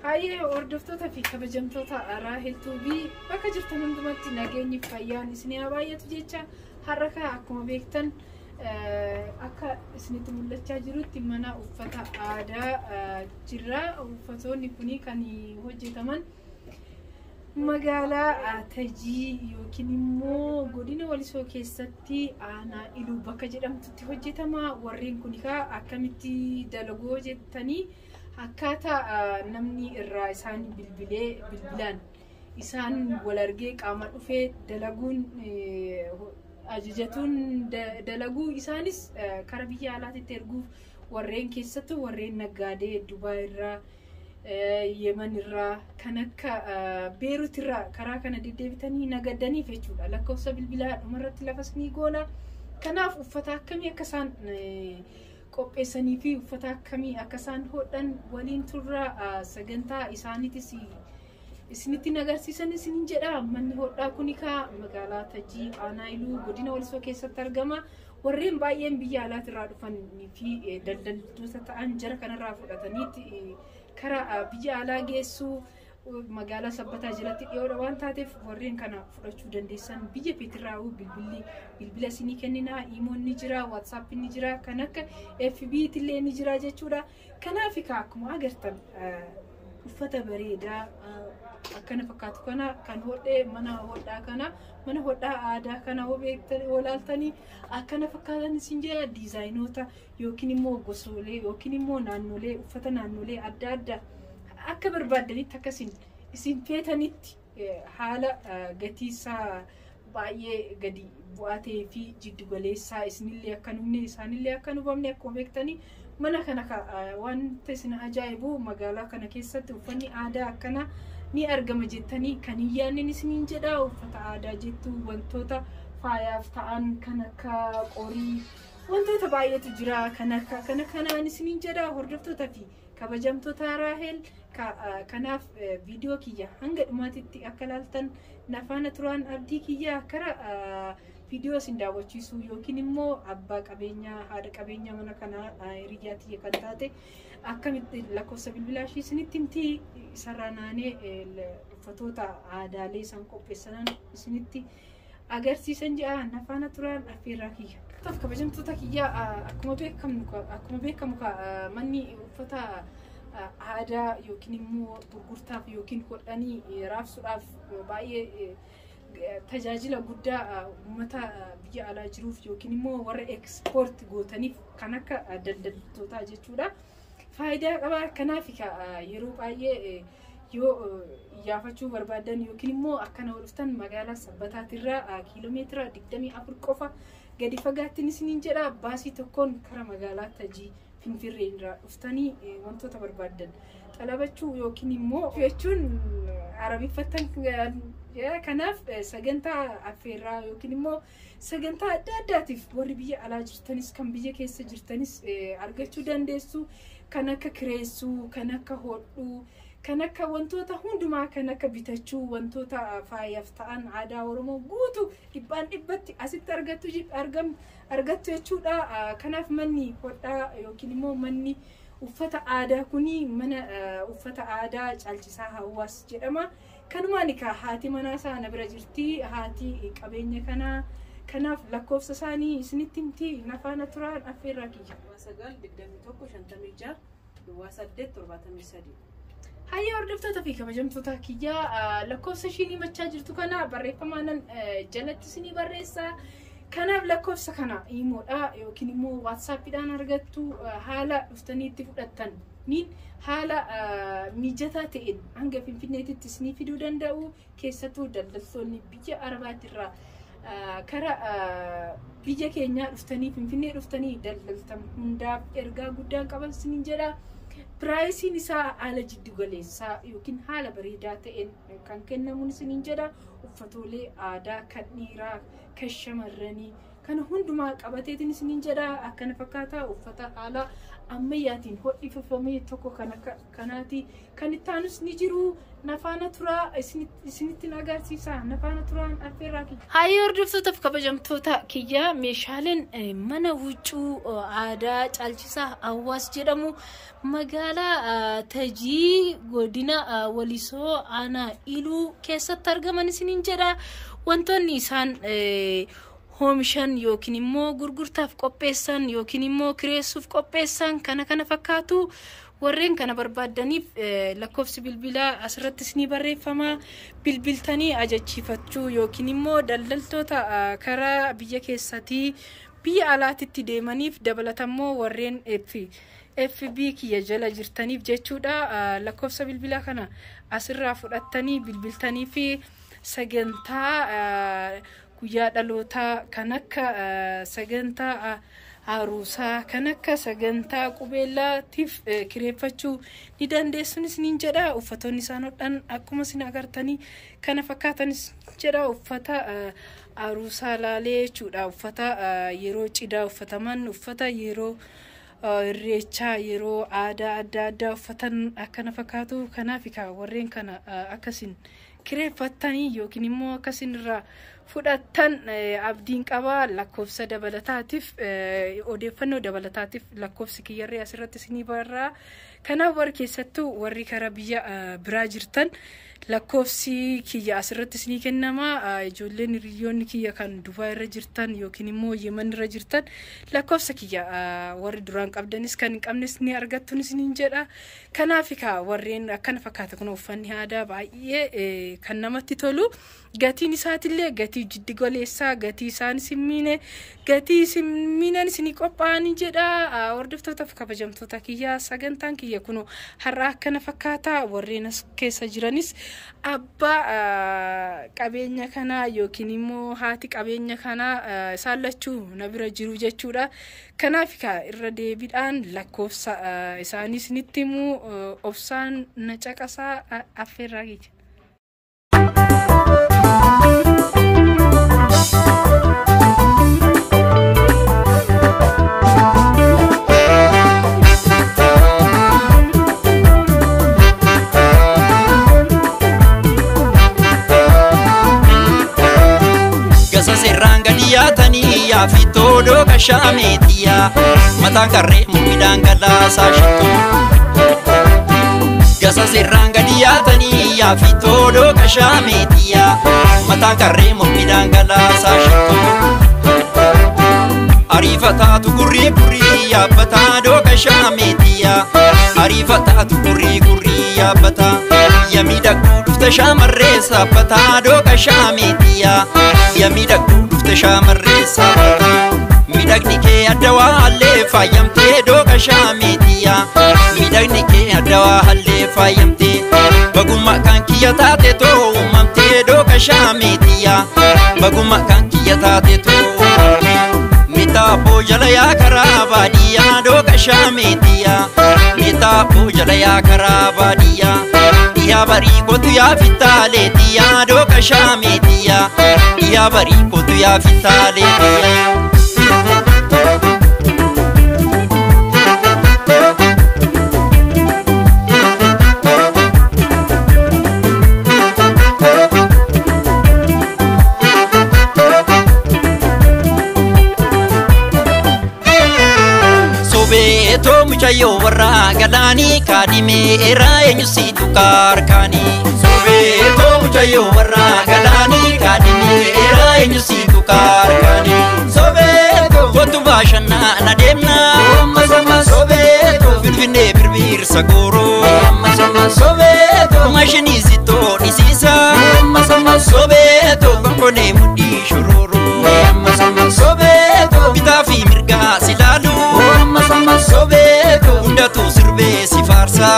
Hayyee, hordoftoota fi kabajamtoota Raahel Tuubii, bakka jirtan hundumatti nageenyi fayyaan isinii haa baay'atu jecha, har'a kaa akkuma beektan akka isinitti mul'achaa jirutti mana uffata aadaa jirra. Uffatoonni kuni kan hojjetaman magaalaa Tajii yookiin immoo godina Walisoo keessatti aanaa Iluu bakka jedhamtutti hojjetama. Warreen kun egaa akkamitti dalagoo jettanii, akkaataa namni irraa isaan bilbilee, bilbilaan isaan wal argee qaama dhufee dalaguun ajajatuun dalaguu, isaanis kara biyya alaatitti erguuf, warreen keessattuu warreen naggaadee Dubaay irraa, Yemen irraa, kan akka Beerut irraa karaa kana deddeebitanii nagaddaniif jechuudha. Lakkoofsa bilbilaa dhumarratti lafa isinii goona. Kanaaf uffata akkamii akka isaan qopheessanii fi uffata akkamii akka isaan hodhan waliin turra, sagantaa isaaniitis isinitti agarsiisan isinin jedha. Manni hodhaa kuni kaa magaalaa Tajii, aanaa Iluu, godina Walisoo keessatti argama. Warreen baay'een biyya alaatirraa dhufanii fi daldaltoota ta'an jara kanarraa fudhataniitti karaa biyya alaa geessuu. Magaalaa Sabbataa jalatti dhiyoodha waan taateef warreen kana fudhachuu dandeessan. Biyya feetirraa bilbilli bilbila isinii kenninaa, iimoon ni jira, waatsaappiin ni jira, kan akka FB illee ni jira jechuudha. Kanaaf akkuma agartan uffata bareedaa akkana fakkaatu kana kan hodhee mana hodhaa kana, mana hodhaa aadaa kana hoo beektan olaaltanii akkana fakkaatan isin jedha. Diizaayinoota yookiin immoo gosoolee yookiin immoo naannolee, uffata naannolee adda addaa akka barbaaddanitti, akkasin isin feetanitti, haala gatii isaa baay'ee gadi bu'aa ta'ee fi jiddu galeessaa, isinillee akka hin hubne, isaanillee akka hin hubamne. Akkuma beektanii mana kana wanta isin ajaa'ibu, magaalaa kana keessatti uffanni aadaa akkana ni argama jettanii kan hin yaadne isiniin jedha. Uffata aadaa jettu wantoota faayaaf ta'an kan akka qorii, wantoota baay'eetu jira kan akka kana kanaan isiniin jedha. Hordoftoota fi kabajamtoota Raahel, kanaaf viidiyoo kiyya hanga dhumaatitti akka ilaaltan nafaana turaan abdii kiyya. Kara viidiyoo isin daawwachiisuu yookiin immoo abbaa qabeenyaa, haadha qabeenyaa mana kanaa, hiriyyaa tiyya kan taate, akkamitti lakkoofsa bilbilaa ishii isinitti himti, isarraa naanee uffatoota aadaalee isaan qopheessanan isinitti agarsiisan jedha. Nafaana turaan affeerraa kiyya. Kabajamtoota kiyya, akkuma beekamu manni uffata aadaa yookiin immoo gurgurtaaf yookiin hodhanii raabsuudhaaf baay'ee tajaajila guddaa uummata biyya alaa jiruuf yookiin immoo warra export gootaniif kan akka daldaltootaa jechuudha. Faayidaa qaba. Kanaaf yeroo baay'ee yoo iyyaafachuu barbaadan yookiin immoo akkana dhuftan, magaalaa Sabbataatirraa kiiloomeetira 24 qofa gadi fagaattiin isiniin jedha. Baasii tokkoon kara magaalaa Tajii Finfinnee irraa dhuftanii wantoota barbaaddan xalabachuu yookiin immoo jechuun arabiffattan. Kanaaf sagantaa affeerraa yookiin immoo sagantaa adda addaatiif warri biyya alaa jirtanis kan biyya keessa jirtanis argachuu dandeessu. Kan akka kireessuu, kan akka hodhuu, kan akka wantoota hundumaa, kan akka bitachuu, wantoota faayaaf ta'an aadaa Oromoo guutuu dhibbaan dhibbatti asitti argattu argattu jechuudha. Kanaaf manni hodhaa yookiin immoo manni uffata aadaa kuni mana uffata aadaa Caalchisaa Hawaas jedhama. Kanumaan egaa haati manaa isaa na bira jirti, haati qabeenya kanaa. Kanaaf lakkoofsa isaanii isinitti himti, nafaana turaan affeerraa kiyya. 9 21 56 08 73. Hayya, hordoftoota fi kabajamtoota kiyyaa, lakkoofsa ishiin himachaa jirtu kana barreeffamaanan jalatti isinii barreessa. Kanaaf lakkoofsa kana imoodha yookiin immoo waatsaappiidhaan argattu. Haala dhuftanii itti fudhattan niin haala mijataa ta'een hanga Finfinneetitti isinii fiduu danda'u. Keessattuu daldaltoonni biyya Arabaatirraa kara biyya keenyaa dhuftanii, Finfinnee dhuftanii daldaltan hundaaf ergaa guddaa qaban isiniin jedha. Priceiin isaa haala jiddu galeessaa yookiin haala bareedaa ta'een kan kennamuun isiniin jedha. Uffatoolee aadaa kan dhiiraa, kan shamarranii, Kana hundumaa qabateetiin isiniin jedha. Akkana fakkaata uffata haala ammayyaatiin hodhifamee tokko kan akka kanaati. Kan itti aanus ni jiru. Nafaana turaa isinitti agarsiisa. Nafaana turaan affeerraa kiyya. Hayyoo hordoftootaaf kabajamtoota kiyya, meeshaaleen mana huccuu aadaa Caalchisaa Hawaas jedhamu magaalaa Tajii, godina Walisoo, aanaa Iluu keessatti argaman isiniin jedha. Wantoonni isaan oomishan yookiin immoo gurgurtaaf qopheessan yookiin immoo kireessuuf qopheessan kana fakkaatu. Warreen kana barbaaddaniif lakkoofsi bilbilaa asirrattis ni barreeffama. Bilbiltanii ajachiifachuu yookiin immoo daldaltoota karaa biyya keessatii biyya alaatitti deemaniif, dabalatammoo warreen FB kiyya jala jirtaniif jechuudha. Lakkoofsa bilbilaa kana asirraa fudhattanii bilbiltanii fi sagantaa guyyaa dhalootaa, kan akka sagantaa haruusaa, kan akka sagantaa qubeellaatiif kireeffachuu ni dandeessunis niin jedha. Uffatoonni isaan hodhan akkuma isin agartanii kana fakkaatanis jedha. Uffata haruusaa laalee jechuudha. Uffata yeroo cidhaa uffataman, uffata yeroo irreechaa, yeroo aadaa adda addaa uffatan akkana fakkaatu. Kanaaf warreen kana akkasin kireeffattanii yookiin immoo akkasin irraa fudhattan abdiin qaba. Lakkoofsa dabalataatiif, odeeffannoo dabalataatiif lakkoofsi kiyyarree asirratti isinii barraa. Kanaaf warri keessattuu warri karaa biyya biraa jirtan lakkoofsi kiyya asirratti isinii kennama. Ijoolleen hiriyoonni kiyya kan Dubaa irra jirtan yookiin immoo Yemen irra jirtan lakkoofsa kiyya warri duraan qabdanis kan hin qabnes ni argattuun isiniin jedha. Kanaaf warreen akkana fakkaata kun uffanni aadaa baay'ee kan namatti tolu. Gatiin isaatillee gatii jiddu galeessaa, gatii isaan isin miine, gatii isin miinan isinii qophaa'anii jedha. Hordoftootaaf kabajamtoota kiyya, sagantaan kiyya kun har'a akkana fakkaata. Warreen as keessa jiranis abbaa qabeenya kanaa yookiin immoo haati qabeenya kanaa isaan lachuu na bira jiru jechuudha. Kanaaf irra deebiidhaan lakkoofsa isaanii isinitti himuu obsaan na caqasaa affeerraa kiyya. Gasa seerraan gadi yaatanii yaafittoo dooka shaameetiyyaa, mataan karree midhaan galaasaa shittuu. Gasa seerraan gadi yaatanii yaafittoo dooka shaameetiyyaa, mataan karree midhaan galaasaa shittuu. Ariifataatu gurrii gurrii yaabbataa dooka shaameetiyyaa, ariifataatu gurrii gurrii yaabbataa. Ya miidhagduu dhufte shaamarree saaphataa dooka shaameetiyyaa, ya miidhagduu dhufte shaamarree saaphataa. Miidhagni kee adda waa hallee faayamtee dooka shaameetiyyaa, miidhagni kee adda waa hallee faayamtee. Bagummaa kan kiyya taate too uumamtee dooka shaameetiyyaa, bagummaa kan kiyya taate too uumamtee. Mitaaboo jala yaa karaa baadiyyaa dooka shaameetiyyaa, mitaaboo jala yaa karaa baadiyyaa. Dhiyaa barii kootu yaa fittaaleetiyyaa dooka shaameetiyyaa, dhiyaa barii kootu yaa fittaaleetiyyaa. Sobeetoo mucayyoo warraa galaanii kaadhimee eeraa eenyu siitu kaarkaanii. Sobeetoo mucayyoo warraa galaanii kaadhimee eeraa eenyu siitu kaarkaanii. Sobeetoo kootu bashannaa na deemnaa. Sobeetoo Finfinnee birbirsa gooroo. Sobeetoo maashinii sittoo dhisiisa. Sobeetoo konkonee mudhii shorooroo. Sobeetoo bitaa fi mirgaa si laalu. Sobeetoo hundatu sirbee si faarsa.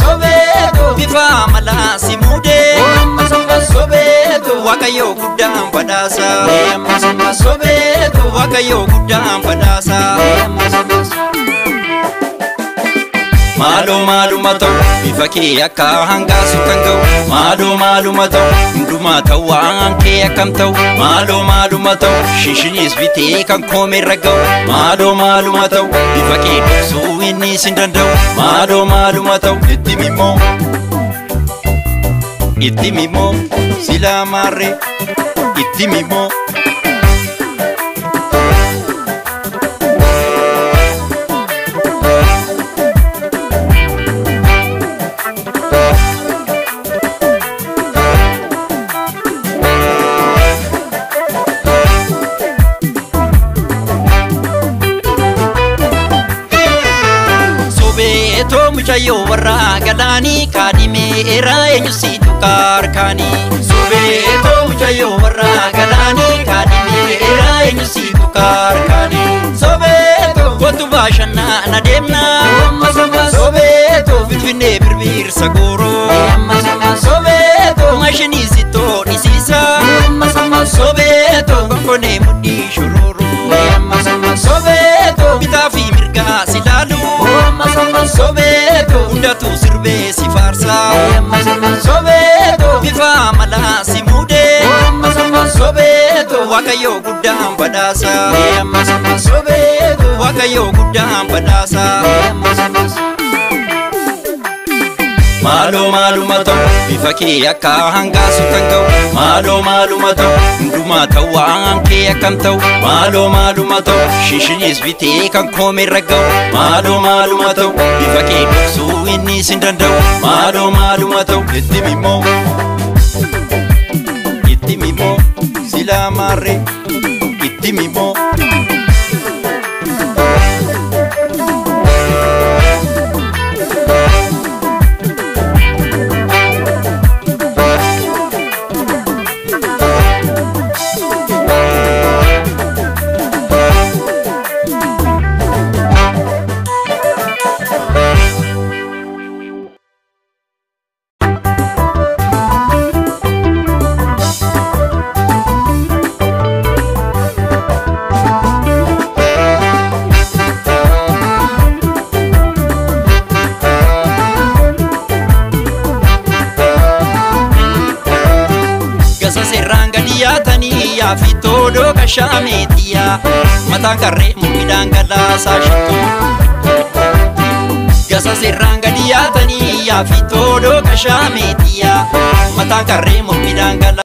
Sobeetoo bifa amalaa si muudee. Sobeetoo Waaqayyoo guddaan badhaasa. Sobeetoo Waaqayyoo guddaan badhaasa. Maaloo maaluma ta'u bifa kee akka hangaasu kan ga'u. Maaloo maaluma ta'u hundumaa ta'u waan kee akkam ta'u. Maaloo maaluma ta'u shinshiniis bitee kan koomeerra ga'u. Maaloo maaluma ta'u bifa kee dhoksuu inni sin danda'u. Maaloo maaluma ta'u itti mimmoo. Itti mimmoo silaa maarree itti mimmoo. Mucayyoo warra galaanii kaadhimee eeraa eenyu siitu kaarkaanii. Sobeetoo mucayyoo warra galaanii kaadhimee eeraa eenyu siitu kaarkaanii. Sobeetoo kootu bashannana deemnaa. Sobeetoo finfinnee birbirsa gooroo. Sobeetoo maashinii sittoo dhisiisa. Sobeetoo konkonee mudhii shororoo. Sobeetoo bitaa fi mirgaa si laalu. Sobeetoo hundatu sirbee si faarsa. Sobeetoo bifa amalaa si muudee. Sobeetoo waaqayyoo guddaan badhaasa. Sobeetoo waaqayyoo guddaan badhaasa. Maaloo maaluma ta'u bifa kee akka hangaasu kan ga'u. Maaloo maaluma ta'u hundumaa ta'u waan kee akkam ta'u. Maaloo maaluma ta'u shinshiniis bitee kan koomeerra ga'u. Maaloo maaluma ta'u bifa kee dhoksuu inni sin danda'u. Maaloo maaluma ta'u itti mimmoo. Itti mimmoo silaa maarree itti mimmoo. Yaafitoo kashameetiya mataan karree midhaan galaasaa shittuu. Gasa seeraan gadi yaatanii yaafitoo kashameetiya mataan karree midhaan galaasaa.